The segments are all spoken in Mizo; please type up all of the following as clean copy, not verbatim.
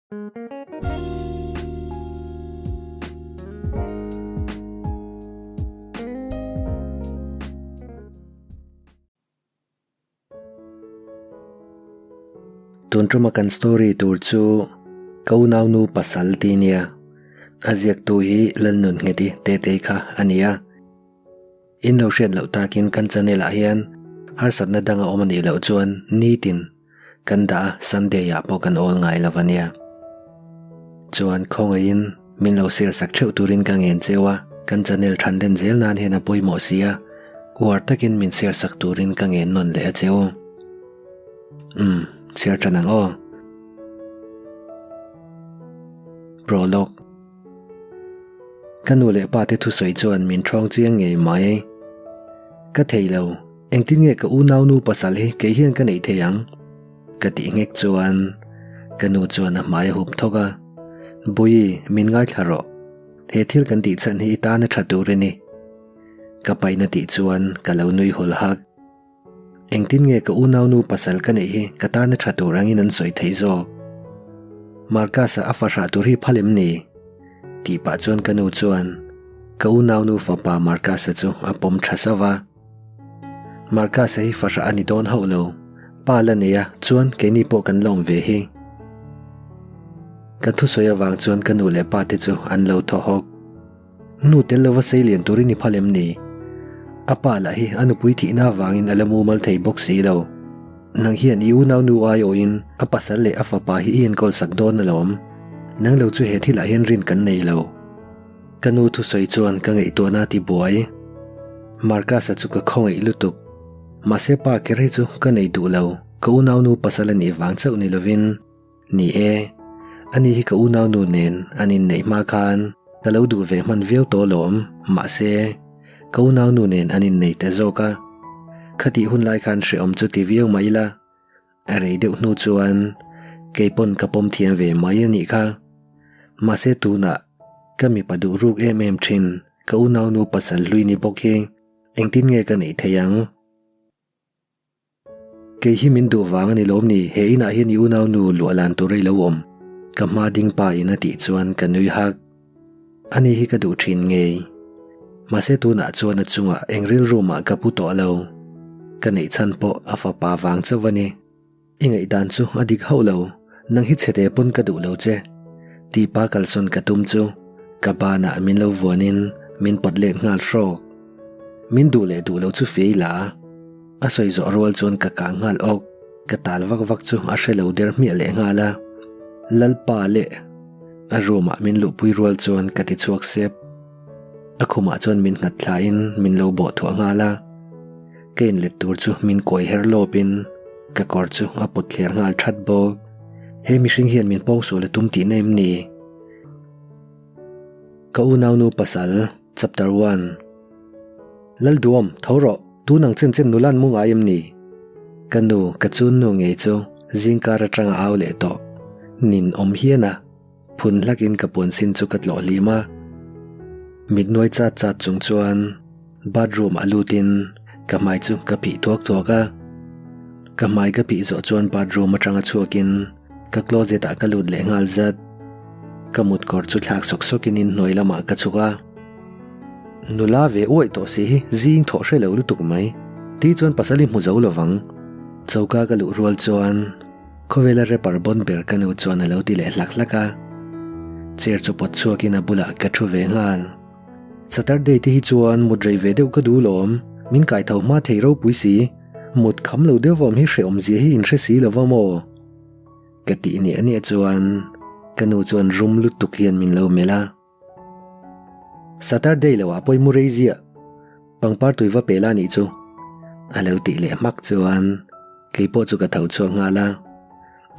Tun tuma kan story tur chu Ka unaunu pasal tih nia. A ziaktu hi Lalnunngeti Tetei kha a ni a. In lo hriat loh takin kan channel ah hian harsatna dang a awm a nih loh chuan nitin kan dah a Sunday ah pawh kan awl ngai lo ania. Chuan khawngaihin min lo share sak theuh turin ka ngen cheu a, kan channel than len zel nan hian a pawimawh si a, uar takin min share sak turin ka ngen nawn leh a cheu. Umm, chhiar tan ang aw. Prologue. Ka nu leh pa te thusawi chuan min thawng chiang ngei mai. Ka thei lo, engtin nge ka unau nu pasal hi kei hian ka neih thei ang? Ka tih nghek chuan ka nu chuan a hmai a hup thawk a, Bawihi, min ngaithla rawh. He thil kan tih chhan hi i tan a tha tur a ni. Ka paihna tih chuan ka lo nui hul hak. Engtin nge ka unaunu pasal ka neih hi ka tana tha tur angin an sawi theih zawk? Marcus-a a fahrah tur hi phal em ni? Tih pah chuan ka nu chuan ka unaunu fapa Marcus-a chu a pawm tha sauh va. Marcus-a hi fahrah a ni dawn hauh lo, pa la nei a chuan keini pawh kan la awm ve hi. Ka thusawi avang chuan ka nu leh pa te chu an lo thaw hawk. Nu tel lova sei lian turin i phal em ni? A pa lah hi a nupui thihna avangin a la mumal thei bawk si lo. Nang hian i unau nu aiawhin a pasal leh a fapa hi i enkawl sak dawn alawm. Nang lo chu he thilah hian rin kan nei lo. Ka nu thusawi chuan ka ngaihtuahna a ti buai. Marcus-a chu ka khawngaih lutuk. Mahse pa kher hi chu ka nei duh lo, ka unau nu pasal a nih vang chauh ni lovin. Ni e, ani hi ka unaunu nen an inneih hma khan ka lo duh ve hman viau tawh alawm, mahse, ka unaunu nen an innei ta zawk a. Khatih hun lai khan hrehawm chu ti viau mah ila, a rei deuh hnu chuan kei pawn ka pawm thiam ve mai a nih kha. Mahse tunah ka mipa duh ruk em em thin ka unaunu pasal hlui ni bawk hi engtin nge ka neih theih ang? Kei hi min duh vang a ni lawm ni, he inah hian i unau nu luah lan tur a i lo awm, ka hma ding pa in a tih chuan ka nui hak. Ani hi ka duh thin ngei. Mahse tunah chuan a chungah eng rilru mah ka pu tawh lo. Ka neih chhan pawh a fapa vang chauh a ni. I ngaihdan chu a dik hauh lo, nang hi chhete pawn ka duh lo che. Tih pa kalsawn ka tum chu ka banah min lo vuanin min pawt let nghal hrawk. Min duh leh duh lo chu fei la. A sawi zawh rual chuan ka kang nghal awk, ka tal vak vak chu a hre lo der hmiah leh nghal a. Lalpa leh a room ah min luhpui rual chuan ka ti chhuak sep. A khumah chuan min nghat thlain min lo bawh thuah nghal a. Ka inlet tur chu min kuai her lawpin ka kawr chu a pawt thler nghal that bawk. He mihring hian min pawngsual a tum tihna em ni? Ka unaunu pasal, Chapter One. Lalduam, tho rawh! Tun ang chen chen nula an mu ngai em ni? Ka nu, ka chunnu ngei chu zingkar atanga au leh tawh. Nin awm hian a, phun hlakin ka puan sin chu ka tlawh hlim a. Mit nuai chat chat chung chuan bathroom ah lutin ka hmai chu ka phih thuak thuak a. Ka hmai ka phih zawh chuan bathroom atanga chhuakin ka closet ah ka lut leh nghal zat. Ka mutkawr chu thlak sawk sawkin inhnuai lamah ka chhuk a. Nula ve uaih tawh si hi zing thawh hre lo lutuk mai. Ti chuan pasal i hmu zo lovang. Choka ka luh rual chuan khawvela rapper bawn ber ka nu chuan a lo ti leh hlak hlak a. Chair chu pawt chhuakin a bulah ka thu ve nghal. Saturday te hi chuan mut rei ve deuh ka duh lawm. Min kai tho hma thei ropui si. Mut kham lo deuh awm hi hrehawm zia hi in hre si lova maw? Ka tih niah niah chuan ka nu chuan rum lutuk hian min lo melh a. Saturday lo ah pawh i mu rei ziah. Pangpar tui va pe la nih chu. A lo tih leh hmak chuan kei pawh chu ka tho chhuak nghal a.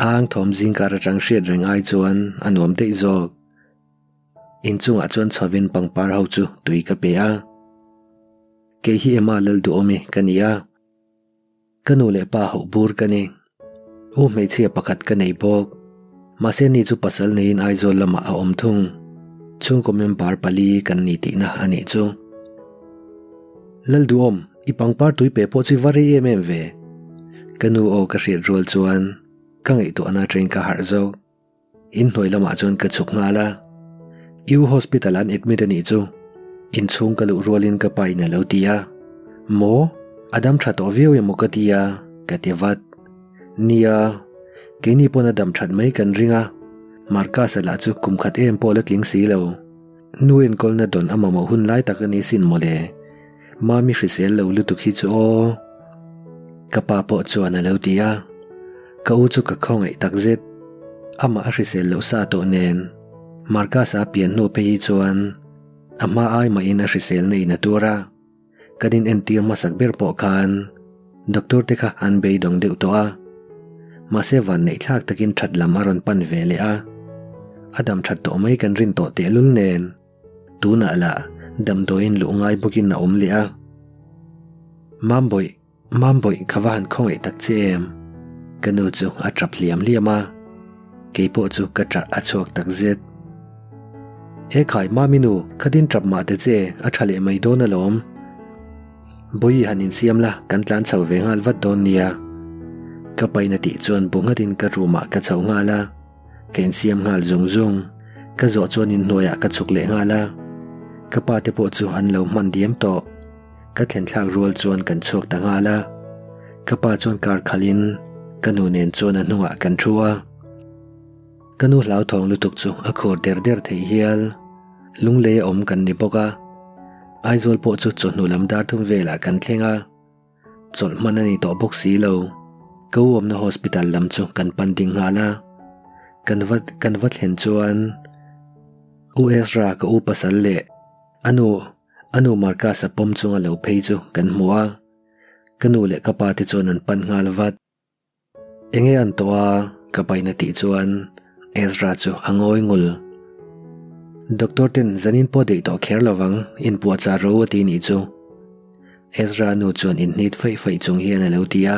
A ang thawm zingkar atang hriat reng ai chuan a nuam daih zawk. Inchungah chuan chhovin pangpar ho chu tui ka pe a. Kei hi Emma Lalduhawmi ka ni a. Ka nu leh pa hauh bur ka ni. U hmeichhia pakhat ka nei bawk. Mahse ni chu pasal neiin Aizawl lamah a awm thung. Chhungkaw member pali kan ni tihna a nih chu. Lalduhawm, i pangpar tui pe pawh chu i va rei em em ve. Ka nu aw ka hriat rual chuan ka ngaihtuahna atangin ka harh zawk. Inhnuai lamah chuan ka chhuk nghal a. U hospital an admit a nih chu. Inchhung ka luh rualin ka pa in a lo ti a. Maw? A dam tha tawh viau emaw ka ti a, ka ti vat. Nia, keini pawn a dam that mai kan ring a. Marcus-a lah chu kum khat em pawh la tling si lo. Nu enkawlna dawn a mamawh hun lai tak a ni sin mawle. Mami hrisel lo lutuk hi chu aw. Ka pa pawh chuan a lo ti a. Ka u chu ka khawngaih takzet. Amah a hrisel loh sa tawh nen. Marcus-a pian hnu phei hi chuan a hma ai mahin a hriselna in a tur a. Kan in entir hmasak ber pawh khan doctor te kha an beidawng deuh tawh a. Mahse vanneih thlak takin that lam a rawn pan ve leh a. A dam that tawh mai kan rin tawh tehlul nen. Tunah lah damdawiin luh ngai bawkin a awm leh a. Mambawih, Mambawih ka va han khawngaih tak che em? Ka nu chu a tap hliam hliam a, keipawh chu ka ṭah a chhuak tak zet. E khai Mami nu, khatin tap mah ta che, a ṭha leh mai dawn alawm. Bawihi han insiam la, kan tlan chho ve nghal vat dawn nia. Ka pain a tih chuan bu nghatin ka room ah ka chho nghal a. Ka insiam nghal zung zung. Ka zawh chuan inhnuaiah ka chhuk leh nghal a. Ka pa te pawh chu an lo hman diam tawh. Ka thlen thlak rual chuan kan chhuak ta nghal a. Ka pa chuan car khalhin ka nu nen chuan a hnungah kan thu a. Ka nu hlauthawng lutuk chu a khur der der thei hial. Lunglei a awm kan ni bawk a. Aizawl pawh chu chawhnu lam dar thum velah kan thleng a. Chawlh hman a ni tawh bawk si lo. Ka u awmna hospital lam chu kan pan ding nghal a. Kan va kan va thlen chuan U Ezra ka u pasal leh a nu a nu Marcus-a pawm chunga lo phei chu kan hmu a. Ka nu leh ka pa te chuan an pan nghal vat. Enge an tawh a? Ka pain a tih chuan Ezra chu a ngawi ngul. Doctor ten zanin pawh deih tawh kher lovang, inpuahchah ro a ti nih chu. Ezra nu chuan inhnit faih faih chung hian a lo ti a.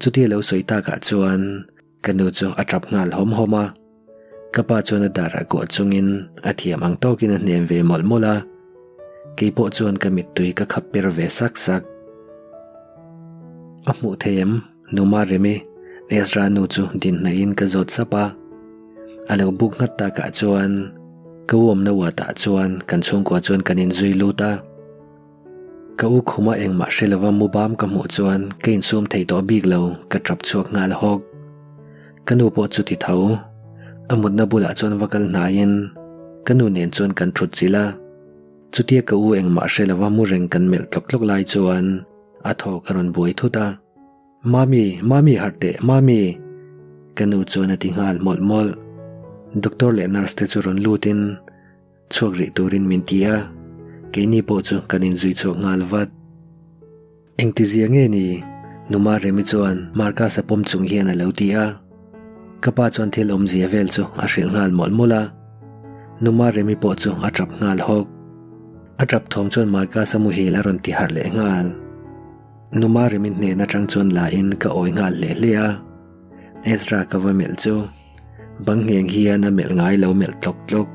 Chutia lo sawi takah chuan ka nu chu a tap nghal hawm hawm a. Ka pa chuan a darah kuah chungin a thiam ang tawkin a hnem ve mawlh mawlh a. Kei pawh chuan ka mittui ka khap per ve sak sak. A hmuh thei em? Nu Maremi, Ezra nu chu din hnaihin ka zawt sap a. A lo buk nghat takah chuan ka u awmna uatah chuan kan chhungkua chuan kan inzui lut a. Ka u khuma engmah hre lova mu bam ka hmuh chuan ka insum thei tawh bik lo, ka tap chhuak nghal hawk. Ka nu pawh chuti tho. A mutna bulah chuan va kal hnaiin ka nu nen chuan kan thut chilh a. Chutia ka u engmah hre lova mu reng kan melh tlawk tlawk lai chuan a thawk a rawn buai thut a. Mami, Mami harh teh, Mami! Ka nu chuan a ti nghal mawlh mawlh. Doctor leh nurse te chu rawn lutin Chhuak rih turin min ti a, keini pawh chu kan inzui chhuak nghal vat. Engtizia nge ni? Numa Remi chuan Marcus-a pawm chung hian a lo ti a. Ka pa chuan thil awmzia vel chu a hrilh nghal mawlh mawlh a. Numa Remi pawh chu a tap nghal hawk. A tap thawm chuan Marcus-a muhil a rawn ti harh leh nghal. Numa Remi hnen atang chuan la in ka awi nghal hle hle a. Ezra ka va melh chu. Bang ngheng hian a melh ngai lo melh tlawk tlawk.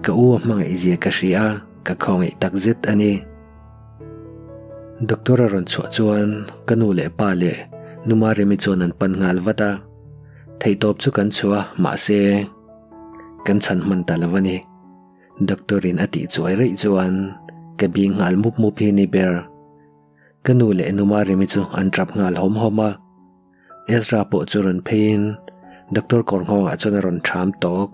Ka u a hmangaih zia ka hria a, ka khawngaih tak zet a ni. Doctor a rawn chhuah chuan ka nu leh pa leh nu Maremi chuan an pan nghal vat a. Theihtawp chu kan chhuah a, mahse kan chhan hman ta lo a ni. Doctor in a tih chuai reih chuan ka bing nghal mup mup hi ni ber. Ka nu leh nu Maremi chu an tap nghal hawm hawm a. Ezra pawh chu rawn pheiin doctor kawr nghawngah chuan a rawn ṭham tawk.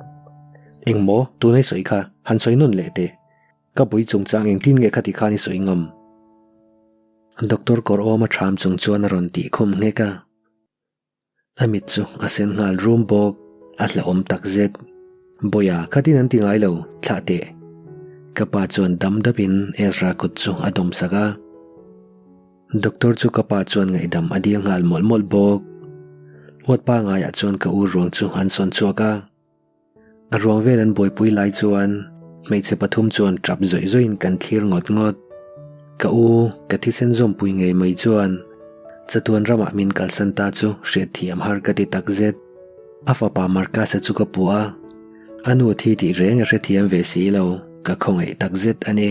Engmaw, tuna i sawi kha, han sawi nawn leh teh. Ka bui chungchang engtin nge khati khan i sawi ngam? Doctor kawr awma ṭham chung chuan a rawn tih khum nghek a. A mit chu a sen nghal rum bawk, a hlauhawm takzet. Bawia, khatin an ti ngai lo, thlah teh. Ka pa chuan dam dapin Ezra kut chu a dawmsak a. Doctor chu ka pa chuan ngaihdam a dil nghal mawlh mawlh bawk. Uat pa ngaiah chuan ka u ruang chu an sawn chhuak a. A ruang vel an buaipui lai chuan hmeichhe pathum chuan tap zawih zawihin kan thlir ngawt ngawt. Ka u, ka thisen zawmpui ngei mai chuan chatuan ramah min kalsan ta chu hriatthiam har ka ti takzet. A fapa Marcus-a chu ka puh a, a nu thi tih reng a hrethiam ve si lo, ka khawngaih takzet a ni.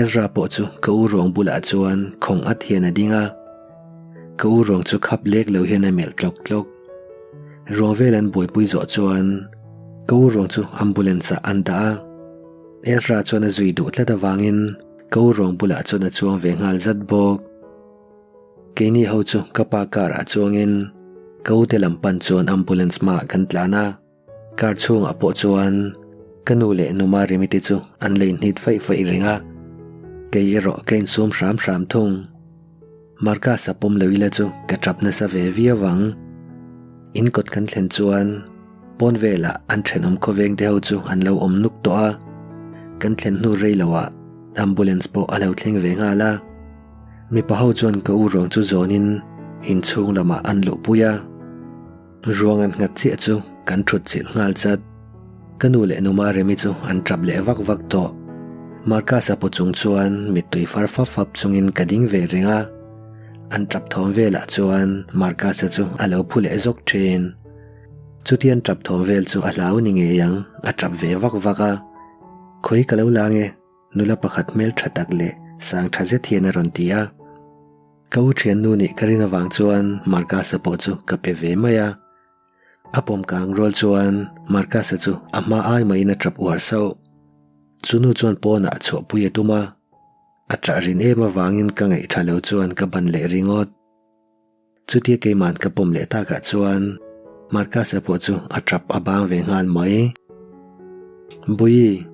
Ezra pawh chu ka u ruang bulah chuan khawng at hian a ding a, ka u ruang chu khap lek lo hian a melh tlawk tlawk. Ruang vel an buaipui zawh chuan ka u ruang chu ambulance ah an dah a. Ezra chuan a zui duh tlat avangin ka u ruang bulah chuan a chuang ve nghal zat bawk. Keini ho chu ka pa car ah chuangin ka u te lam pan chuan ambulance hmaah kan tlan a. Car chhungah pawh chuan ka nu leh nu Marimi te chu an lei hnit faih faih reng a, kei erawh ka insum hram hram thung. Marcus-a pawm lo ila chu ka tap nasa ve viau ang. In kawt kan thlen chuan pawn velah an thenawm khawveng te ho chu an lo awm nuk tawh a, kan thlen hnu rei loah ambulance pawh a lo thleng ve nghal a. Mipa ho chuan ka u ruang chu zawnin inchhung lamah an luhpui a. Ruang an nghat chiah chu kan thut chilh nghal chat. Ka nu leh nu Maremi chu an tap leh vak vak tawh. Marcus-a paw chung chuan mittui far fap fap chungin ka ding ve reng a. An tap thawm velah chuan Marcus-a chu a lo phu leh zawk thin. Chuti an tap thawm vel chu a hlau ni ngei ang, a tap ve vak vak a. Khawi ka lo la nge? Nula pakhat hmel tha tak leh sang tha zet hian a rawn ti a. Ka u thiannu nih ka rin avang chuan Marcus-a pawh chu ka pe ve mai a. A pawm kang rual chuan Marcus-a chu a hma ai mahin a tap uar sauh. Chu nu chuan pawnah chhuahpui a tum a, a ṭah rin em avangin ka ngaih ṭha lo chuan ka ban leh ringawt. Chutia keima'n ka pawm leh takah chuan Marcus-a pawh chu a tap a bang ve nghal mai. Bawihi,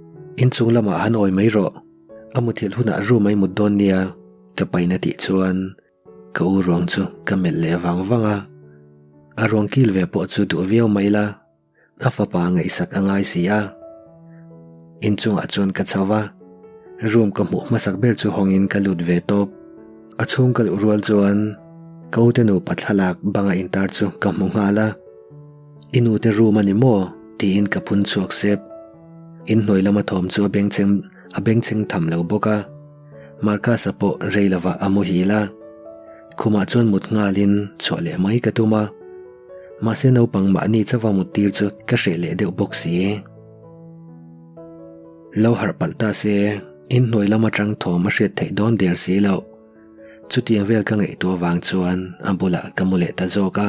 inchung lamah han awi mai rawh. A muthilh hunah room a i mut dawn nia, ka pain a tih chuan ka u ruang chu ka melh leh vang vang a. A ruang kil ve pawh chu duh viau mai la. A fapa ngaihsak a ngai si a. Inchungah chuan ka chho va, room ka hmuh hmasak ber chu hawngin ka lut ve tawp. A chhung ka luh rual chuan ka ute nupa thlalak banga intar chu ka hmu nghal a. I nute room a ni maw? tiin ka phun chhuak sep. Inhnuai lama thawm chu a bengchheng a bengchheng tham lo bawk a. Marcus-a pawh rei lovah a muhil a. Khumah chuan mut nghalin chhuah leh mai ka tum a. Mahse naupang mahni chauha mut tir chu ka hreh leh deuh bawk si. Lo harh palh ta se, inhnuai lam atang thawm a hriat theih dawn der si loh. Chutiang vel ka ngaihtuah vang chuan a bulah ka mu leh ta zawk a.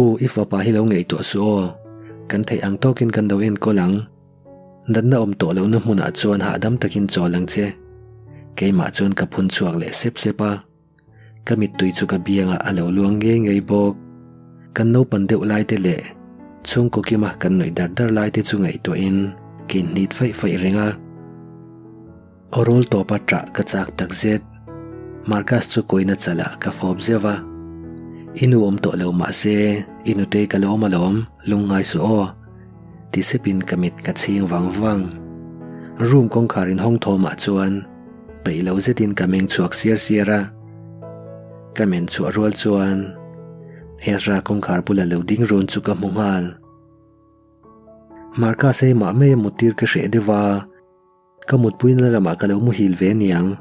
U, i fapa hi lo ngaihtuah suh aw. Kan theih ang tawkin kan lo enkawl ang. Natna awm tawh lohna hmunah chuan hahdam takin chawl ang che. Keimah chuan ka phun chhuak leh sep sep a. Ka mittui chu ka biangah a lo luang ngei ngei bawk. Kan naupan deuh lai te leh chhungkaw kima kan nuih dar dar lai te chu ngaihtuahin ka inhnit faih faih reng a. Aw rawl tawpa ṭah ka chak tak zet. Marcus chu kuaina chalah ka fawp zeuh a. I nu awm tawh lo mahse i nutei ka la awm alawm, lungngai suh aw. Ti sepin ka mit ka chhing vang vang. Room kawngkhar inhawng thawmah chuan Peih lo zetin ka meng chhuak siar siar a, ka men chhuah rual chuan Ezra kawngkhar bula lo ding run chu ka hmu nghal. Marcus ei mah mai a muttir ka hreh deuh a, ka mutpuina lamah ka lo muhil ve aniang.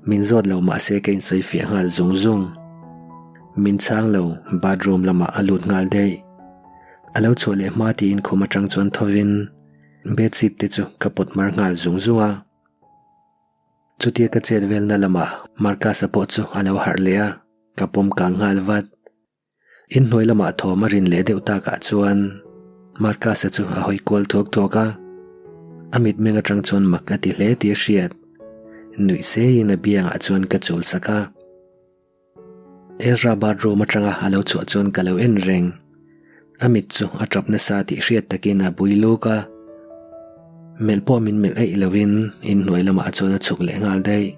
Min zawt lo mahse ka insawi fiah nghal zung zung. Min chhang lo, bathroom lamah a lut nghal daih. A lo chhuah leh hma tiin khum atang chuan thovin bedsheet te chu ka pawt mar nghal zung zung a. Chutia ka chet velna lamah Marcus-a pawh chu a lo harh leh a, ka pawm kang nghal vat. Inhnuai lamah thawm a rin leh deuh takah chuan Marcus-a chu a hawi kual thuak thuak a, a mitmeng atang chuan mak a ti hle tih a hriat. Nuih seiin a biangah chuan ka chul sak a. Ezra bathroom atanga a lo chhuah chuan ka lo en reng. A mit chu a tap nasa tih hriat takin a bui luk a. Melh pawh min melh eih loin inhnuai lamah chuan a chhuk leh nghal daih.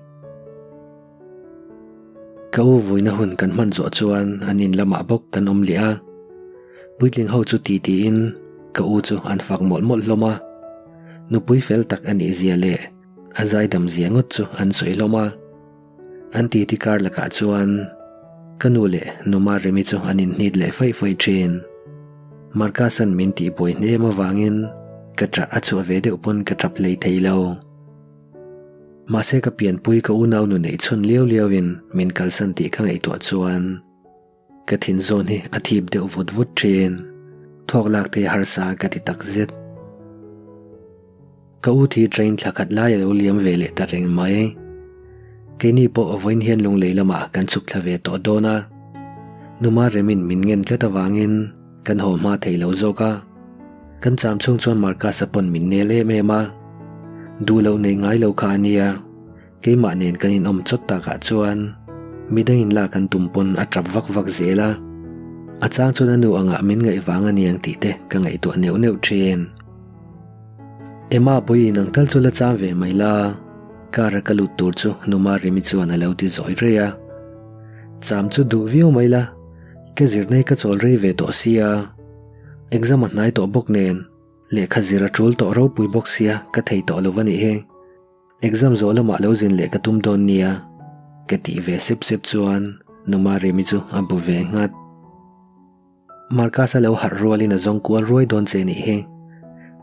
Ka u vuina hun kan hman zawh chuan an in lamah bawk kan awm leh a. Puitling ho chu ti tiin ka u chu an fak mawlh mawlh hlawm a. Nupui fel tak a nih zia leh a zaidam zia ngawt chu an sawi hlawm a. An titi kar lakah chuan ka nu leh nu Maremi chu an inhnit leh faih faih thin. Marcus-a'n min tihbuai hnem avangin ka ṭah a chhuah ve deuh pawn ka ṭap hlei thei lo. Mahse ka pianpui ka unau nu neih chhun liau liauin min kalsan tih ka ngaihtuah chuan Ka thin zawn hi a thip deuh vut vut thin. Thawk lak te harsa ka ti tak zet. Ka u thi train thla khat lai a lo liam ve leh ta reng mai. Keini pawh vawiin hian lunglei lamah kan chhuk thla ve tawh dawn a. Numa Remin min ngen tlat avangin kan haw hma thei lo zawk a. Kan cham chhung chuan Marcus-a pawn min nel em em a. Duh loh nei ngai lo kha a nia. Keimah nen kan inawm chawt takah chuan midangin lak an tum pawn a tap vak vak zel a. A chang chuan a nu angah min ngaih vang a niang tih te ka ngaihtuah neuh neuh thin. Emma pawhin ang tal chu la cham ve mai la, car a ka lut tur chu Numa Remi chuan a lo ti zawi rei a. Cham chu duh viau mai la, ka zirna hi ka chawl rei ve tawh sia, exam a hnai tawh bawk nen lehkha zir a tul tawh ropui bawk sia ka thei tawh lo a nih hi. Exam zawh lamah lo zin leh ka tum dawn nia, ka tih ve sep sep chuan Numa Remi chu a bu ve nghat. Marcus-a lo harh rualin a zawng kual ruai dawn che nih hi,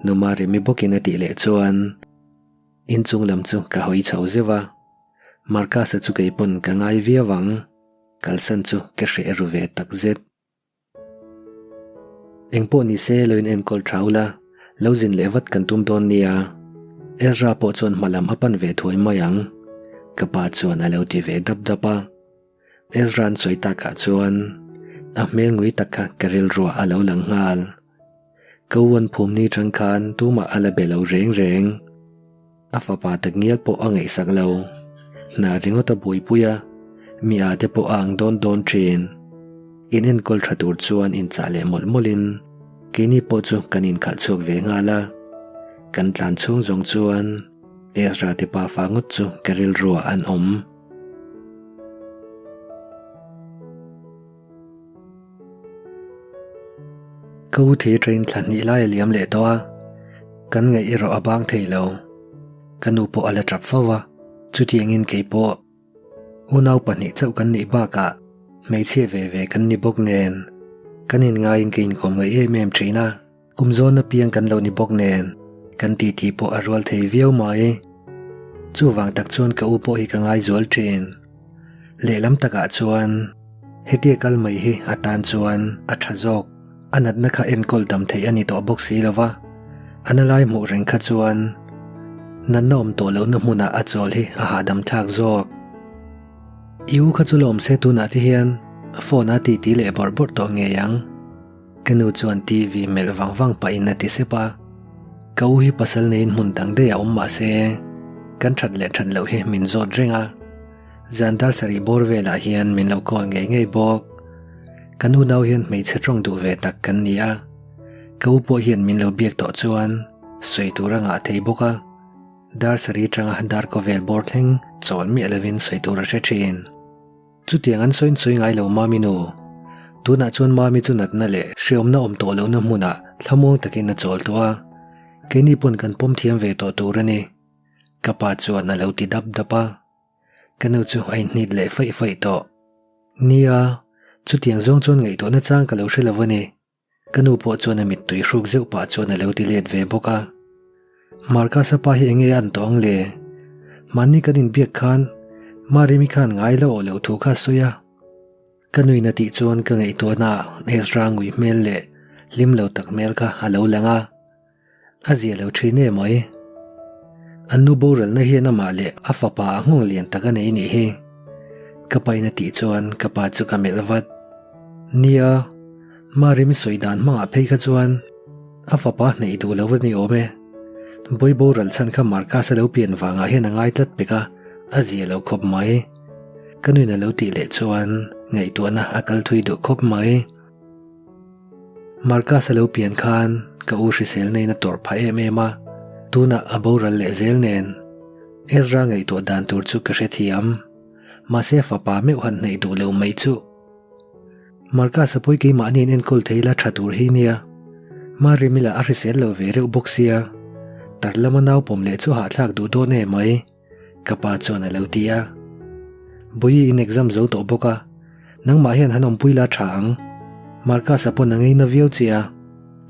Numa Remi bawkin a tih leh chuan inchung lam chu ka hawi chho zeuh a. Marcus-a chu kei pawn ka ngai viau ang, kalsan chu ka hreh ru ve takzet. Engpawh ni se lo in enkawl tha ula, lo zin leh vat kan tum dawn nia. Ezra pawh chuan hma lam a pan ve thuai mai ang, ka pa chuan a lo ti ve dap dap a. Ezra an sawi takah chuan a hmel ngui tak kha ka rilruah a lo lang nghal. Ka u an phum ni tang khan tumah a la be lo reng reng. A fapa takngial pawh a ngaihsak lo. Hna ringawt a buaipui a, mi a te pawh a ang dawn dawn thin. In enkawl tha tur chuan inchah leh mawlh mawlhin keini pawh chu kan inkhalh chhuak ve nghal a. Kan tlan chhung zawng chuan Ezra te pafa ngawt chu ka rilruah an awm. Ka u thei train thla hnih lai a liam leh tawh a, kan ngaih erawh a bang thei lo. Ka nu pawh a la tap fo a, chutiangin kei pawh unau pahnih chauh kan nih bakah hmeichhia ve ve kan ni bawk nen kan inngaiin ka inkawm ngaih em em thin a. Kum zawn apiang kan lo ni bawk nen kan titi pawh a rual thei viau mai. Chuvang tak chuan ka u pawh hi ka ngaizual thin. Lehlam takah chuan hetia kal mai hi a tan chuan a tha zawk. A natna kha enkawl dam theih a ni tawh bawk si lova, a na lai hmuh reng kha chuan natna awm tawh lohna hmunah a chawl hi a hahdam thlak zawk. I u kha chu lawm se tunah te hian phone a titi leh bawrh bawrh tawh ngei ang. Ka nu chuan TV melh vang vang pahin a ti sep a, ka u hi pasal neiin hmun dang daih a awm mah se kan that leh that loh hi min zawt reng a, zan dar sarih bawr velah hian min lo call ngei ngei bawk. Kan unau hian hmeichhe tawng duh ve tak kan ni a, ka u pawh hian min lo biak tawh chuan sawi tur a ngah thei bawk a, dar sarih atanga dar kaw vel bawr thleng chawl miah lovin sawi tur a hre thin. Chutiang an sawiin sawi ngai lo Mami nu. Tunah chuan Mami chu natna leh hreawmna awm tawh lohna hmunah thlamuang takin a chawl tawh a, keini pawn kan pawm thiam ve tawh tur a ni. Ka pa chuan a lo ti dap dap a. Ka nu chu a inhnit leh faih faih tawh. Nia, chutiang zawng chuan ngaihtuahna chang ka lo hre lo a ni. Ka nu pawh chuan a mittui hruk zeuh pah chuan a lo ti let ve bawk a. Marcus-a pa hi enge an tawng le? Mahni kan inbiak khan Maremi khan ngai la awh loh thu kha a sawi a. Ka nuin a tih chuan ka ngaihtuahna Ezra ngui hmel leh hlim lo tak hmel kha a lo lang a. A zia lo thin em mai. An nu boralna hian amah leh a fapa a nghawng lian tak a nei nih hi. Ka pain a tih chuan ka pa chu ka melh vat. Nia, Maremi sawi dan hmangah phei kha chuan a fapa hneih duh lo a ni awm e. Bawi boral chhan kha Marcus a lo pian vangah hian a ngai tlat pek a, a zia lo khawp mai. Ka nuin a lo tih leh chuan ngaihtuahna a kal thui duh khawp mai. Marcus a lo pian khan ka u hrisel neiin a tawrh phah em em a, tunah a boral leh zel nen. Ezra ngaihtuah dan tur chu ka hrethiam, mahse fapa meuh han hnaih duh lo mai chu. Marcus a pawi keimahni in enkawl thei la tha tur hi nia. Maremi lah a hrisel lo ve reuh bawk sia, tar lama nau pawm leh chu hahthlak duh dawn em mai. Ka pa chuan a lo ti a. Bawihi in exam zo tawh bawk a, nangmah hian han awmpui la tha ang. Marcus-a pawn a ngeina viau che a,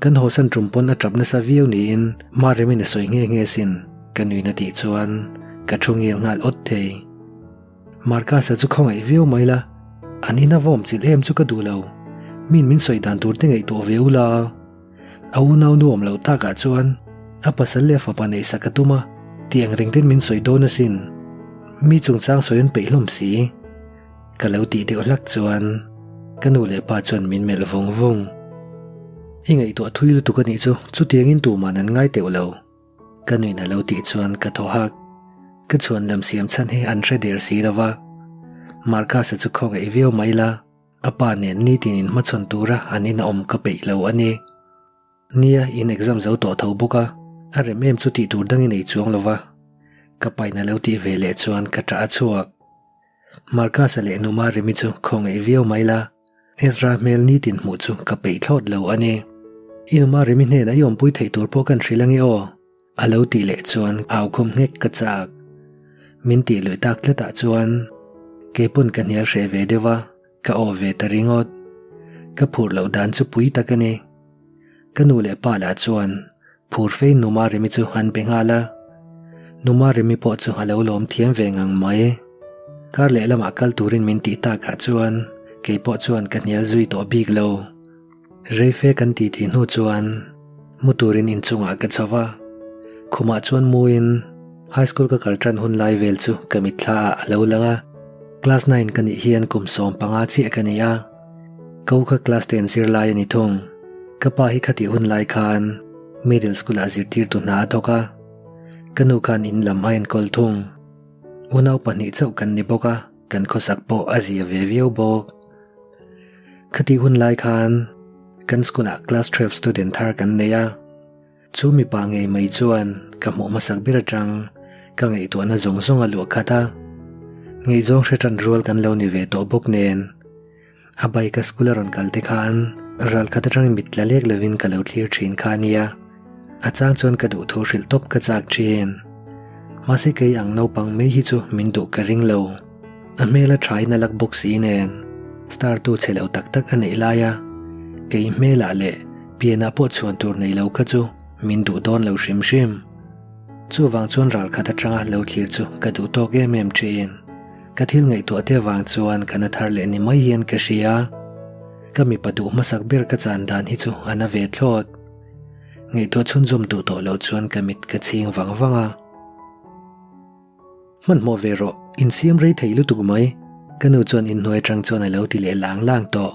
kan hawsan tum pawn a tap nasa viau niin Maremin a sawi nghe nghe sin, ka nuin a tih chuan ka thu ngil nghal awt thei. Marcus-a chu khawngaih viau mai la, an ina vawm chilh em chu ka duh lo, min min sawi dan tur te ngaihtuah ve ula. A unau nu awm loh takah chuan a pasal leh a fapa neihsak a tum a, tih ang reng ten min sawi dawn asin. Mi chungchang sawi an peih hlawm si. Ka lo tih deuh hlak chuan Ka nu leh pa chuan min melh vung vung. I ngaihtuah thui lutuk a nih chu, chutiangin tuman an ngai teuh lo. Ka nuin a lo tih chuan ka thaw hak. Ka chhuan lam siam chhan hi an hre der si lo va. Marcus-a chu khawngaih viau mai la, a pa nen nitin in hmachhawn tura an in a awm ka peih lo a ni. Nia, in exam zo tawh tho bawk a, a rem em chu tih tur dang i nei chuang lo va. Ka pain a lo tih ve leh chuan ka ṭah a chhuak. Marcus-a leh Numa Remi chu khawngaih viau mai la, Ezra hmel nitin hmuh chu ka peih thlawt lo a ni. I Numa Remi hnenah i awmpui theih tur pawh kan hrilh ange aw, a lo tih leh chuan au khum nghek ka chak. Min tih luih tak tlatah chuan keipawn ka hnial hreh ve deuh a, ka aw ve ta ringawt. Ka phur loh dan chu pui tak a ni. Ka nu leh pa lah chuan Phur fei Numa Remi chu an be nghal a, Numa Remi pawh chu a lo lawm thiam ve ngang mai. Kar leh lamah kal turin min tih takah chuan kei pawh chuan ka hnial zui tawh bik lo. Reife kan titi hnu chuan mu turin inchungah ka chho va, khumah chuan muin high school ka kal tan hun lai vel chu ka mitthla ah a lo lang a, class nine ka nih hian kum 15 chiah ka ni a. Ko kha class ten zirlai a ni thung. Ka pa hi khatih hun lai khan middle school ah zirtirtu hna a thawk a, ka nu khan in lam a enkawl thung. Unau pahnih chauh kan ni bawk a, kan khawsak pawh a zia ve viau bawk. Khatih hun lai khan kan school ah class 12 student thar kan nei a. Chu mipa ngei mai chuan ka hmuh hmasak ber atang ka ngaihtuahna zawng zawng a luah khat a, ngaihzawng hre tan rual kan lo ni ve tawh bawk nen. A bike a school a rawn kal te khan ral khat atang mit tla lek lovin ka lo thlir thin kha a nia. A chang chuan ka duh thu hrilh tawp ka chak thin. Mahse kei ang naupang mai hi chu min duh ka ring lo. A hmel a thain a lak bawk si nen star tu che lo tak tak a neih lai a, kei hmelah leh pianah pawh chhuan tur nei lo kha chu min duh dawn lo hrim hrim. Chuvang chuan ral khat atanga lo thlir chu ka duh tawk em em thin. Ka thil ngaihtuah te vang chuan ka na thar leh ni mai hian ka hria. Ka mipa duh hmasak ber ka chan dan hi chu a na ve thlawt. Ngaihtuah chhunzawm duh tawh lo chuan ka mit ka chhing vang vang a. Hmanhmawh ve rawh, insiam rei thei lutuk mai. Ka nu chuan inhnuai atang chuan a lo ti leh lang lang tawh.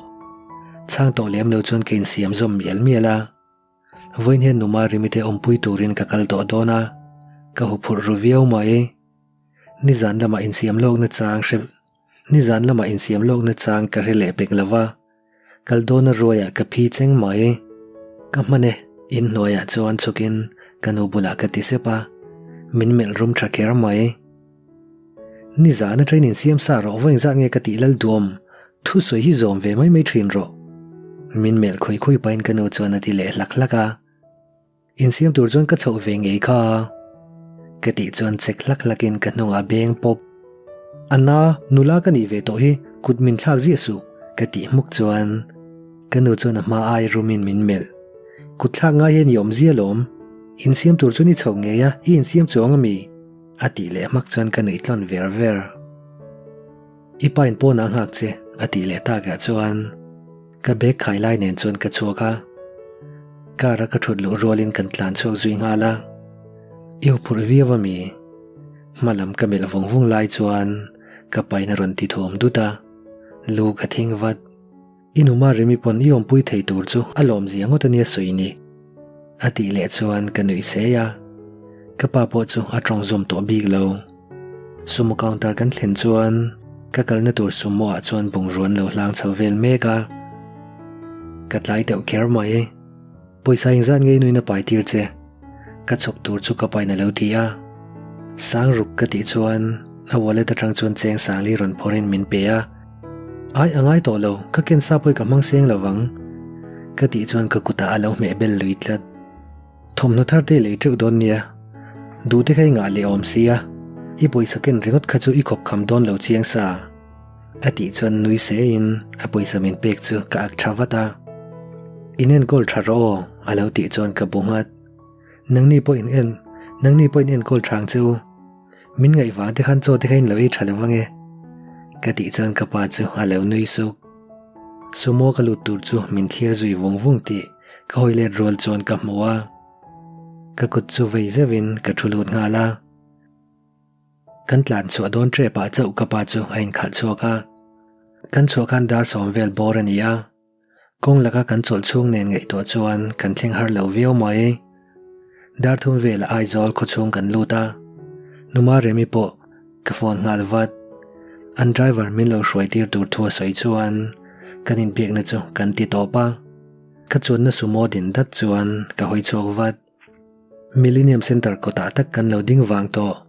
Chhang tawh lem lo chuan ka insiam zawm mial mial a. Vawiin hian Numa Rimite awmpui turin ka kal tawh dawn a, ka huphurh ru viau mai. Nizan lamah insiam lawkna chang hre Nizan lamah insiam lawkna chang ka hre leh pek lo va, kal dawna ruaiah ka phi cheng mai. Ka hman e, inhnuaiah chuan chhukin ka nu bulah ka ti sep a, min melh rum tha kher mai. Nizan atangin insiam sa rawh vawiin zat nge ka tih lal duam, thusawi hi zawm ve mai mai thin rawh. Min melh khawi khawi pahin ka nu chuan a ti leh hlak hlak a. Insiam tur chuan ka chhoh ve ngei kha. Ka tih chuan chek hlak hlakin ka hnungah beng pawp. Anna, nula ka nih ve tawh hi, kut min thlak ziah suh, ka tih hmuk chuan ka nu chuan a hma ai rumin min melh. Kut thlak ngai hian i awm zia lawm. Insiam tur chuan i chhoh ngei a, i insiam chuang ami? A tih leh hmak chuan ka nuih tlawn ver ver. I pain pawnah nghak che, a tih leh takah chuan ka bag khai lai nen chuan ka chhuak a. Car a ka thut luh rualin kan tlan chhuak zui nghal a. I huphurh viau a mi? Hma lam ka melh vung vung lai chuan ka pain a rawn ti thawm dut a, lu ka thing vat. I numa Remi pawn i awmpui thei tur chu a lawmzia ngawt a nia sawi ni. A tih leh chuan ka nuih sei a, ka pa pawh chu a tawng zawm tawh bik lo. Sumo counter kan thlen chuan ka kalna tur sumo ah chuan bungrua an lo hlang chho vel mek a. Ka tlai deuh kher mai. Pawisa engzat nge i nuin a pai tir che? Ka chhuk tur chu ka pain a lo ti a. Sang ruk ka tih chuan a wallet atang chuan cheng sangli rawn phawrhin min pe a. Ai a ngai tawh lo, ka ken sa pawh i ka hmang seng lo vang. Ka tih chuan ka kutah a lo hmeh bel lui tlat. Thawmhnaw thar te i lei teuh dawn nia. Duh te kha i ngah leh awm sia, i pawisa ken ringawt kha chu i khawp kham dawn lo chiang sa. A tih chuan nui se in a pawisa min pek chu ka ak tha vat a. In enkawl tha rawh aw, a lo tih chuan ka bu nghat. Nangni pawh in en, nangni pawh in enkawl tha ang che u. Min ngaih vang te khan chaw te kha in lo ei tha lo ange. Ka tih chuan ka pa chu a lo nui suk. Sumo ka lut tur chu min thlir zui vung vung tih ka hawi let rual chuan ka hmu a. Ka kut chu vei zeuhin ka thu lut nghal a. Kan tlan chhuah dawn tep ah chauh ka pa chu a inkhalh chhuak a. Kan chhuah khan dar sawm vel bawr a ni a, kawng laka kan chawlh chhung nen ngaihtuah chuan kan thleng har lo viau mai. Dar thum velah Aizawl khawchhung kan lut a, Numa Remi pawh ka phone nghal vat. An driver min lo hruai tir tur thu a sawi chuan kan inbiakna chu kan ti tawp a, ka chuanna sumo din dat chuan ka hawi chhuak vat. Millennium Centre kawtah tak kan lo ding vang tawh.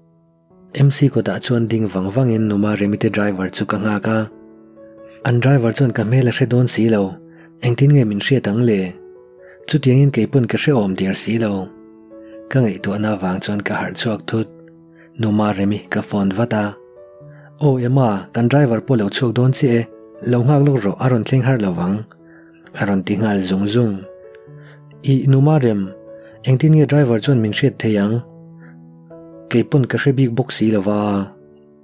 MC kawtah chuan ding vang vangin Numa Remite driver chu ka nghak a. An driver chuan ka hmel a hre dawn si lo, engtin nge min hriat ang le? Chutiangin kei pawn ka hrehawm der si lo. Ka ngaihtuahna avang chuan ka harh chhuak thut. Numa Remi ka phone vat a. Aw Emma, kan driver pawh lo chhuak dawn chiah e, lo nghak lawk rawh a rawn thleng har lo vang. A rawn ti nghal zung zung. Ih Numa Rem, engtin nge driver chuan min hriat thei ang? Kei pawn ka hre bik bawk si lo va.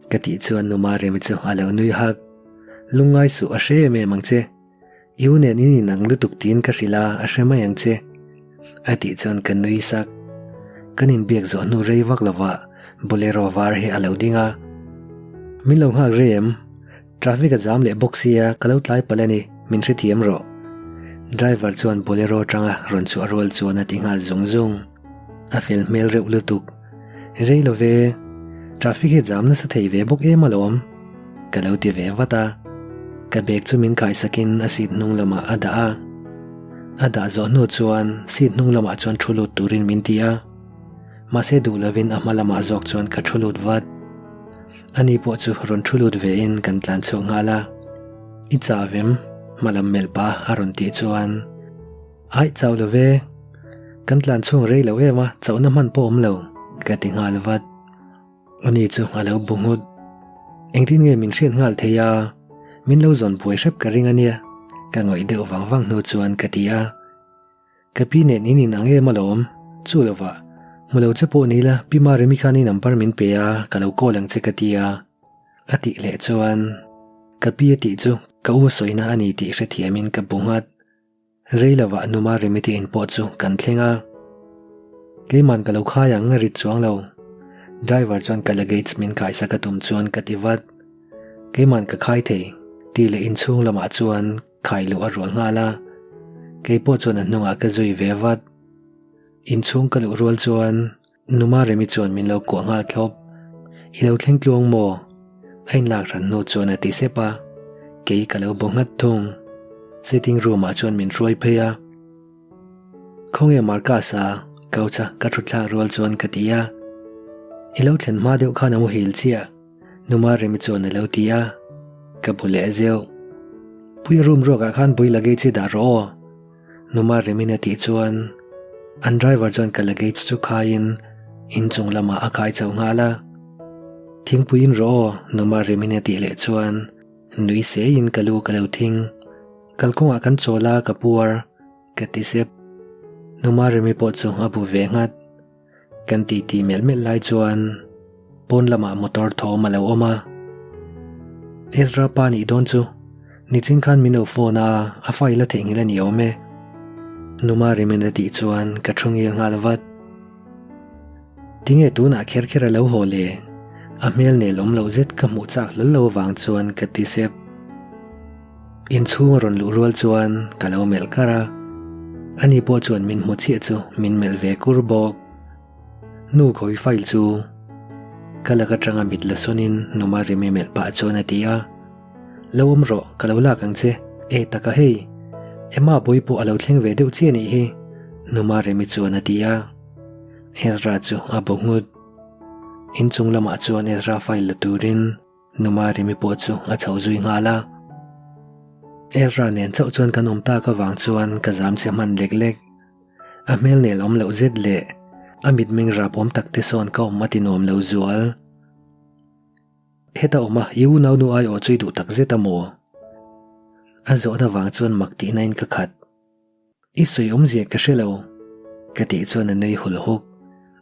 Ka tih chuan Numa Remi chu a lo nui hak. Lungngai suh a hre em em ang che. I u nen in inang lutuk tiin ka hrilh a, a hre mai ang che. A tih chuan ka nui sak. Kan inbiak zawh hnu rei vak lo va, Bolero var hi a lo ding a. Min lo nghak rei em? Traffic a jam leh bawk sia ka lo tlai palh a ni, min hrethiam rawh. Driver chuan Bolero atanga rawn chhuah rual chuan a ti nghal zung zung. A fel hmel reuh lutuk. Rei lo ve, traffic hi jam nasa thei ve bawk em alawm. Ka lo ti ve vat a. Ka bag chu min kaisakin a seat hnung lamah a dah a. A dah zawh hnu chuan seat hnung lamah chuan thu lut turin min ti a. Mahse duh lovin a hma lamah zawk chuan ka thu lut vat. Ani pawh chu rawn thu lut ve in kan tlan chhuak nghal a. I chau em? Hmalam melh pah a rawn tih chuan Aih chau lo ve. Kan tlan chhung rei lo em a, chauhna hman pawh awm lo, ka ti nghal vat. Ani chu a lo bu nghut. Engtin nge min hriat nghal thei a? Min lo zawn buai hrep ka ring a nia, ka ngawih deuh vang vang hnu chuan ka ti a. Ka pi nen in in ang em alawm? Chu lovah, hmu lo che pawh ni la, Pi Maremi khan i number min pe a, ka lo call ang che ka ti a. A tih leh chuan, ka pi a tih chu ka u sawina a ni tih hrethiamin ka bu nghat. Rei lovah Nu Maremi te in pawh chu kan thleng a. Keiman ka lo khai ang a rit chuang lo. Driver chuan ka luggage min kaisak a tum chuan ka ti vat. Keiman ka khai thei, tih leh inchhung lamah chuan Khai luh a rual nghal a, kei pawh chuan a hnungah ka zui ve vat. Inchhung ka luh rual chuan Numa Remi chuan min lo kuah nghal thlawp. I lo thleng tluang maw? A inlak hran hnu chuan a ti sep a, kei ka lo bu nghat thung. Sitting room ah chuan min hruai phei a. Khawnge Marcus a? Couch a ka thut thlak rual chuan ka ti a. I lo thlen hma deuh khan a muhil chiah. Numa Remi chuan a lo ti a, ka bu leh zeuh. Puia room ruakah khan bui luggage hi dah rawh aw. Numa Remi'n a tih chuan an driver chuan ka luggage chu khaiin inchung lamah a khai chauh nghal a. Thingpuiin rawh aw Numa Remi'n a tih leh chuan nui seiin ka lu ka lo thing. Kalkawngah kan chawl a ka puar ka ti sep. Numa Remi pawh chu a bu ve nghat. Kan titi melh melh lai chuan pawn lamah motor thawm a lo awm a. Ezra pa nih dawn chu nichin khan min lo phone a, a file a theihnghilh a ni awm e. Numa Rimen a tih chuan ka thu ngil nghal vat. Tinge tunah kher kher a lo haw le? A hmel nel awm loh zet ka hmuh chak hlawl lo avang chuan ka ti sep. Inchhung a rawn luh rual chuan ka lo melh kar a, ani pawh chuan min hmu chiah chu min melh ve kur bawk. Nu khawi file chu ka lak atanga mit la sawnin Numa Remi melh pah chuan a ti a, Lo awm rawh, ka lo lak ang che, e taka hei, Emma bawi pawh a lo thleng ve deuh chiah anih hi, Numa Remi chuan a ti a. Ezra chu a bu nghut. Inchung lamah chuan Ezra file la turin Numa Remi pawh chu a chho zui nghal a. Ezra nen chauh chuan kan awm tak avang chuan ka zam che hman lek lek. A hmel nel awm loh zet leh a mitmeng rap awm tak te sawn ka awm a ti nuam lo zual. Heta awm a i unaunu ai aw chu i duh tak zet a maw? A zawhna vang chuan mak tihna in ka khat. I sawi awmzia ka hre lo, ka tih chuan a nui hul huk.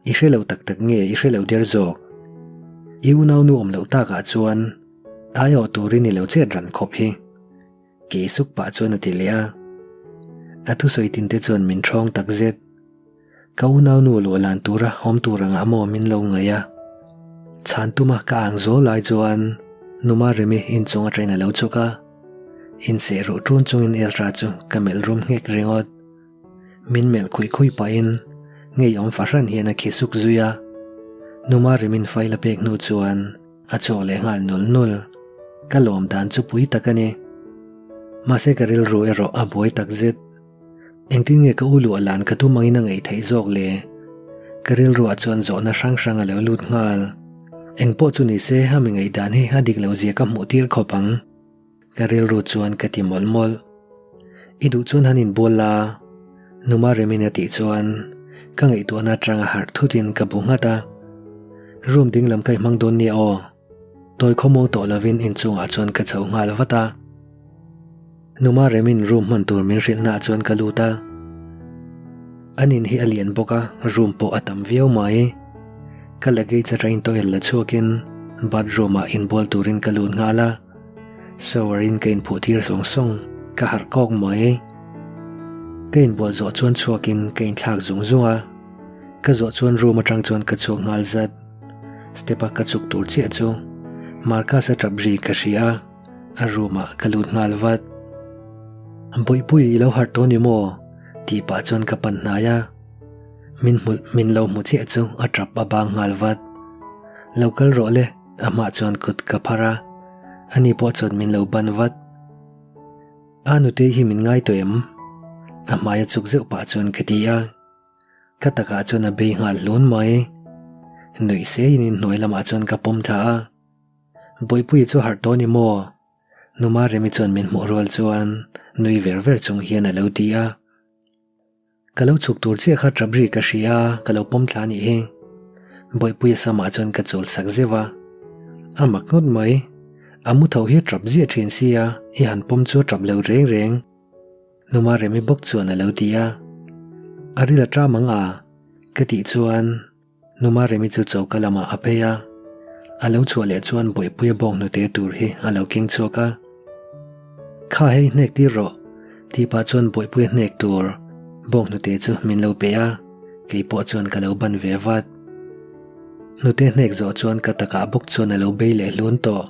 I hre lo tak tak nge i hre lo der zawk? I unaunu awm loh takah chuan aiawh turin i lo chet ran khawp hi. Kei suk pah chuan a ti leh a. A thusawi tin te chuan min ṭhawng tak zet. Ka unaunu luah lan tura awm tur angah maw min lo ngaih a. Chhan tuma ka ang zawl lai chuan Numa Remi inchung aṭangin a lo chhuk a. Inseh ruh ṭun chungin Ezra chu ka melh rum nghek ringawt. Min melh khui khui pahin ngeiawm fahran hian a khi suk zui a. Numa rimin file a pek hnu chuan a chhuak leh nghal nul nul. Ka lawm dan chu pui tak a ni. Mahse ka rilru erawh a buai tak zet. Engtin nge ka u luah lan ka tum angin a ngaih theih zawk le? Ka rilruah chuan zawhna hrang hrang a lo lut nghal. Engpawh chu ni se a mi ngaihdan hi a dik lo zia ka hmuh tir khawp ang. Ka rilru chuan ka ti mawlh mawlh. I duh chuan han inbual la, Numa Remina tih chuan ka ngaihtuahna atanga harh thutin ka bu nghat a. Room ding lam ka i hmang dawn nia aw. Tawi khawmuang tawh lovin inchungah chuan ka chho nghal vat a. Numa Remin room hman tur min hrilhnaah chuan ka lut a. An in hi a lian bawk a, room pawh a tam viau mai. Ka luggage atangin toilet la chhuakin bathroom ah inbual turin ka lut nghal a. Shower in ka inphuh tir sawng sawng, ka harh kawk mai. Ka inbual zawh chuan chhuakin ka inthlak zung zung a. Ka zawh chuan room atang chuan ka chhuak nghal zat. Step a ka chhuk tur chiah chu Marcus a tap ri ka hria a. A room ah ka lut nghal vat. Bawihpui i lo harh tawh ni maw? tih pah chuan ka pan hnai a. Min hmu min lo hmu chiah chu a tap a bang nghal vat. Lo kal rawh le, a hmah chuan kut ka phar a. Ani pawh chuan min lo ban vat. A nutei hi min ngai tawh em? A hmai a chuk zeuh pah chuan ka ti a. Ka takah chuan a bei nghal hlun mai. Nuih seiin inhnuai lamah chuan ka pawm thla a. Bawihpuia chu harh tawh ni maw? Numa Remi chuan min hmuh rual chuan nui ver ver chung hian a lo ti a. Ka lo chhuk tur chiah kha tap ri ka hria a, ka lo pawm thla anih hi. Bawihpuia samah chuan ka chawl sak zeuh a. A mak ngawt mai. A mu tho hi a tap ziah thin sia, i han pawm chu a tap lo reng reng. Numa Remi bawk chuan a lo ti a. A ril a ṭam ang a, ka tih chuan. Numa Remi chu choka lamah a phei a, a lo chhuah leh chuan Bawihpuia bawng hnute tur hi a lo keng chhuak a. Kha hei hnek tir rawh, tih pah chuan Bawihpuia hnek tur bawng hnute chu min lo pe a, kei pawh chuan ka lo ban ve vat. Hnute hnek zawh chuan ka takah bawk chuan a lo bei leh hlun tawh.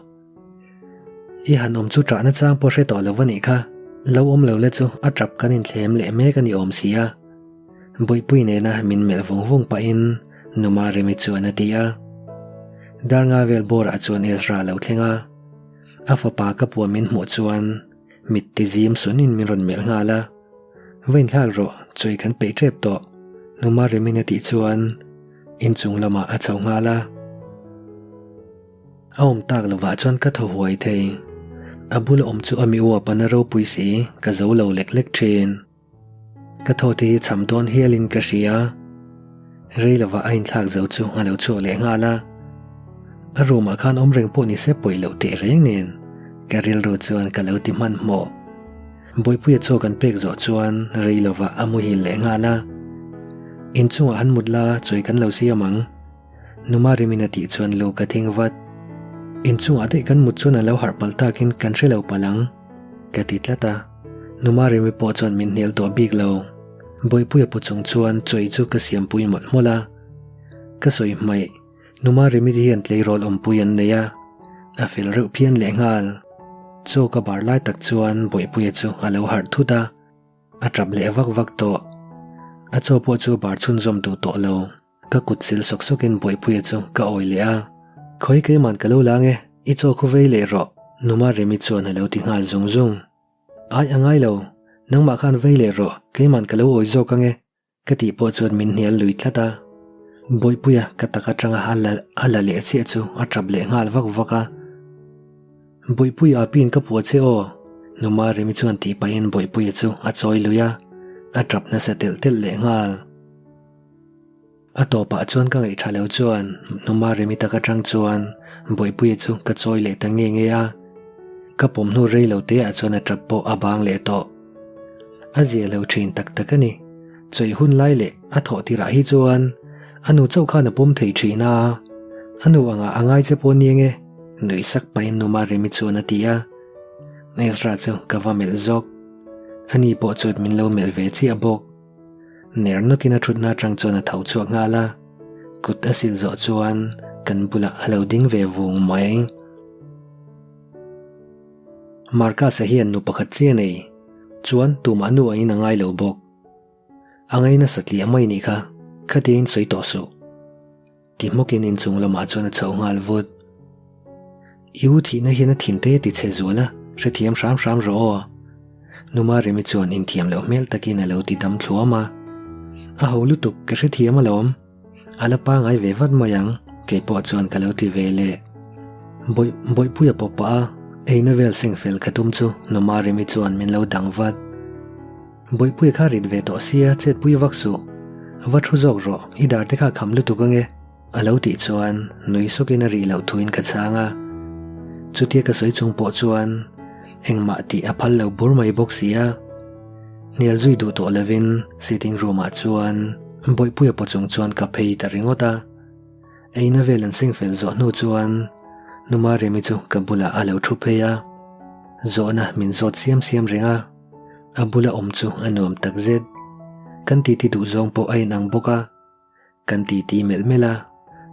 I han awm chu ṭahna chang pawh hre tawh lo va nih kha, lo awm lo le chu a ṭap kan inthlem leh mek a ni awm si a. Bawihpui nena min melh vung vung pahin Numa Remi chuan a ti a. Darnga vel bawrah chuan Ezra a lo thleng a, a fapa ka pua min hmuh chuan mit ti zim sunin min rawn melh nghal a. Va inthlak rawh, chawi kan peih ṭep tawh, Numa Remi'n a tih chuan inchung lamah a chho nghal a. A awm tak lovah chuan ka thaw huai thei. A bula awm chu a mi uap a na ropui si, ka zo lo lek lek thin. Ka thaw te hi cham dawn hialin ka hria. Rei lovah a inthlak zo chu a lo chhuak leh nghal a. A room ah khan awm reng pawh ni se pawi loh teh reng nen ka rilru chuan ka lo ti hmanhmawh. Bawipuia chaw kan pek zawh chuan rei lovah a muhil leh nghal a. Inchungah han mut la chawi kan lo siam ang. Numa Rimin a tih chuan lu ka thing vat. Inchungah daih kan mut chuan a lo harh palh takin kan hre lo palh ang, ka ti tlat a. Numa Rimi pawh chuan min hnial tawh bik lo. Bawihpuia pu chung chuan chawi chu ka siampui mawlh mawlh a. Ka sawi hmaih, Numa Rimi te hian tleirawl awmpui an nei a, a fel reuh phian lehnghal. Chaw ka bar lai tak chuan Bawihpuia chu a lo harh thut a, a tap leh vak vak tawh. A chaw pawh chu bar chhunzawm duh tawh lo. Ka kut sil sawk sawkin Bawihpuia chu ka awi leh a, Khawi keiman ka lo la ange, i chaw khu vei leh rawh, Numa Remi chuan a lo ti nghal zung zung. Ai a ngai lo, nangmah khan vei leh rawh, keiman ka lo awi zawk ange, ka tih pawh chuan min hnial lui tlat a. Bawihpuia ka tak atanga a la a la leh chiah chu a tap leh nghal vak vak a. Bawihpuia a pin ka puah che aw, Numa Remi chuan tih pahin Bawihpuia chu a chawi lui a, a tap nasa telh telh leh nghal. A tawpah chuan ka ngaih tha lo chuan Numa Remi tak atang chuan Bawihpuia chu ka chawi leh ta nge nge a, ka pawm hnu rei lo te ah chuan a tap pawh a bang leh tawh. A zia lo thin tak tak a ni. Chawi hun lai leh a thawh tirah hi chuan a nu chauh khan a pawm thei thin a, a nu angah a ngai che pawh nia nge, nuih sak pahin Numa Remi chuan a ti a. Ezra chu ka va melh zawk. Ani pawh chuan min lo melh ve chiah bawk. Ner nawkin a thutna atang chuan a tho chhuak nghal a, kut a sil zawh chuan kan bulah a lo ding ve vung mai. Marcus-a hian nu pakhat chiah a nei. Chuan tumah nu angin a ngai lo bawk. A ngaina satliah mai nih kha, khatiangin sawi tawh suh. Ti hmawkin inchung lamah chuan a chho nghal vut. I u thihna hian a thinte a ti chhe zual a, hrethiam hram hram rawh aw. Numa Remi chuan inthiam loh hmel takin a lo ti dam thluam a. A ho lutuk, ka hrethiam alawm. A la pangai ve vat mai ang, kei pawh chuan ka lo ti ve leh. Bawih, Bawihpuia pawh pah a, eina vel seng fel ka tum chu Numa Remi chuan min lo dang vat. Bawihpuia kha rit ve tawh sia chetpui vak suh. Va thu zawk rawh, i dar te kha kham lutuk ange. A lo tih chuan nui sawkin a rih loh thuin ka chhang a. Chutia ka sawi chung pawh chuan engmah tih a phal lo bur mai bawk si a. Hnial zui duh tawh lovin sitting room ah chuan Bawihpuia paw chung chuan ka phei ta ringawt a. Eina vel an seng fel zawh hnu chuan Numa Remi chu ka bulah a lo thu phei a. Zawhna min zawt siam siam reng a. A bula awm chu a nuam tak zet. Kan titi duh zawng pawh a inang bawk a. Kan titi melh melh a,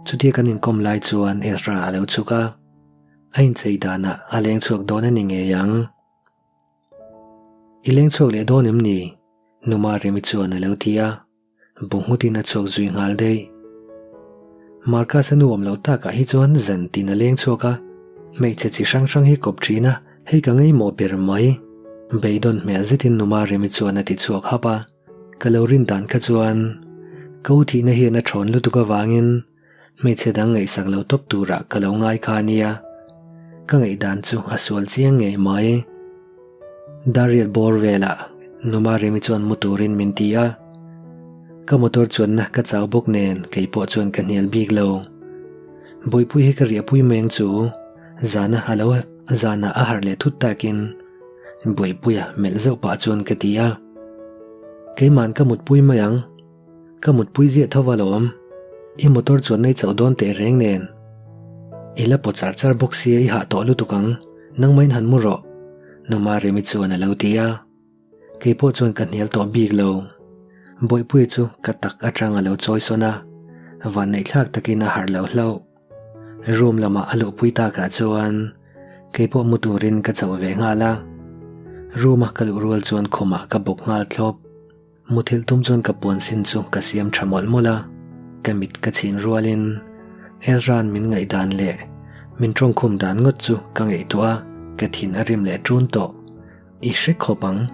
chutia kan inkawm lai chuan Ezra a lo chhuk a. A inchei danah a leng chhuak dawn a ni ngei ang. I leng chhuak leh dawn em ni? Numa Remi chuan a lo ti a. Bu nghutin a chhuak zui nghal daih. Marcus-a nu awm loh takah hi chuan zan tin a leng chhuak a, hmeichhe chi hrang hrang hi kawp thin a, hei ka ngaimawh ber mai. Beidawn hmel zetin Numa Remi chuan a ti chhuak hap a, ka lo rin dan kha chuan ka u thihna hian a thawn lutuk avangin Hmeichhe dang ngaihsak lo tawp turah ka lo ngai kha a nia. Ka ngaihdan chu a sual chiang ngei mai. Dariat bawr velah Numa Remi chuan mu turin min ti a. Ka motor chuanna ka chau bawk nen kei pawh chuan ka hnial bik lo. Bawihpui hi ka riahpui mai ang chu. Zana a lo zana a harh leh thut takin Bawihpuia melh zauh pah chuan ka ti a. Keima'n ka mutpui mai ang. Ka mutpui ziah tho alawm. I motor chuan nei chauh dawn teh reng nen. I la pawt char char bawk sia i hah tawh lutuk ang, nangmahin han mu rawh. Numa Remi chuan a lo ti a. Kei pawh chuan ka hnial tawh bik lo. Bawihpuia chu ka tak atang a lo chawi sawn a, vanneihthlak takin a harh loh hlauh. Room lamah a luhpui takah chuan kei pawh mu turin ka chauh ve nghal a. Room a ka luh rual chuan khumah ka bawk nghal thlawp. Muthilh tum chuan ka puan sin chu ka siam tha mawlh mawlh a, ka mit ka chhin rualin Ezra'n min ngaihdan leh min tawngkhum dan ngawt chu ka ngaihtuah a, ka thin a rim leh ṭun tawh. I hre khawp ang,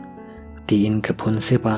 tiin ka phun sep a.